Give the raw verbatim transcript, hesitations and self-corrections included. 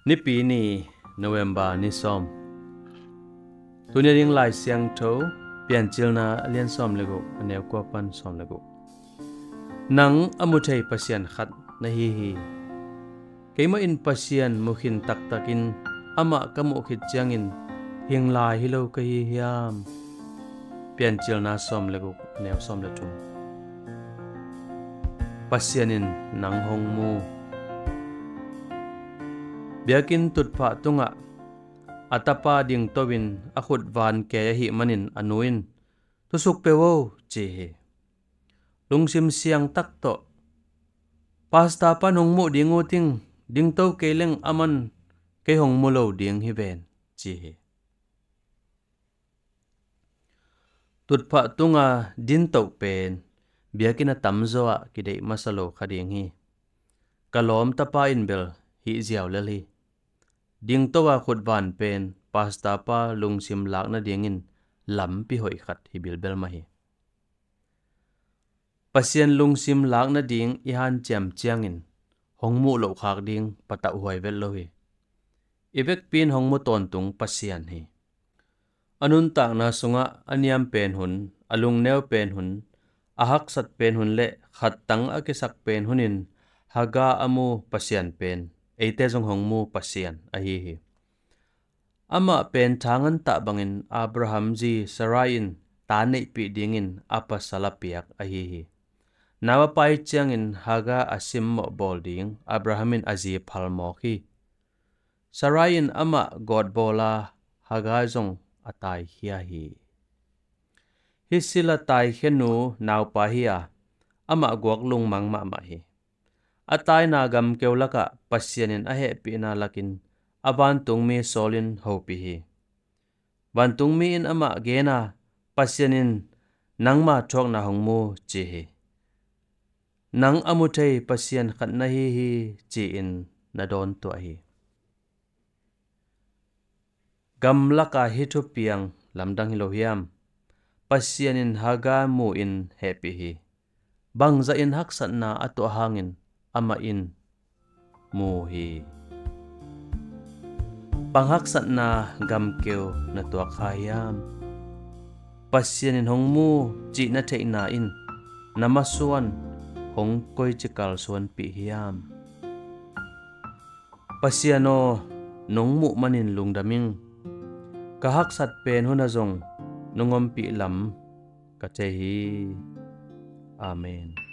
Nipi ni, November ni sawm. Tuni a ding Lai Siangtho, Piancilna a lian sawm le guk, a neu kua pan sawm le guk. Nang a mu thei Pasian khat na hi hi. Keimah in Pasian mu khin taktakin amah ka muh khit ciangin hing lai hi lo ka hi hiam? Piancilna sawm le guk, a neu sawm le thum. Pasian in nang hong mu. Biakinn tutphah tungah a tapa dingto in a khut van kei ahih manin a nu in, "Thusuk pe vo," ci hi. Lungsim siang tak tawh, "Pastor pan hong muh ding uh ting, dingto kei leng aman kei hong mu lo ding hi ven," ci hi. Tutphah tunga dintoh pen biakinn a tamzaw ah kideih masa lo kha ding hi. Ka lawm tapa in bel hih ziau lel hi. Dingto a khut van pen pastor pa lungsim lak nadingin lampi hoih khat hi bilbel mah hi. Pasian lungsim lak nading i hanciam ciangin hong muh loh khak ding patauh huai vet lo hi. I vekpi in hong mu tawntung Pasian hi. A nuntakna sungah a niam pen hun, a lungneu pen hun, a haksat pen hun le khattang a kisak pen hunin Hagar a mu Pasian pen eite zong hong mu Pasian ahi hi. Amah pen tha ngan tah bangin Abraham zi Sarai in ta neihpih dingin a pasal a piak ahi hi. Nau a pai ciangin Hagar a simmawh bawl ding Abraham in a zi phalmawk hi. Sarai in amah gawtbawla Hagar zong a taikhia hi. Hih sila taikhia nu naupa hi a, amah guak lungmang mahmah hi. A taina gamkeu lakah Pasian in a hehpihna lakin a vantungmi sawlin hopih hi. Vantungmi in amah gen a, Pasian in nangma thuakna hong mu ci hi. Nang a mu thei Pasian khat na hi hi ci-in na dawn tuah hi. Gamlaka hih thupiang lamdang hi lo hiam? Pasian in Hagar mu in hehpih hi. Bangzah in haksatna a tuah hangin amah in mu hi. Bang haksatna gamkeu na tuak kha hiam? Pasian in hong mu cih na theihna in na masuan hong koici kalsuanpih hiam? Pasian aw, nong muh manin lungdam ing. Ka haksat pen hun ah zong nong ompih lam ka thei hi. Amen.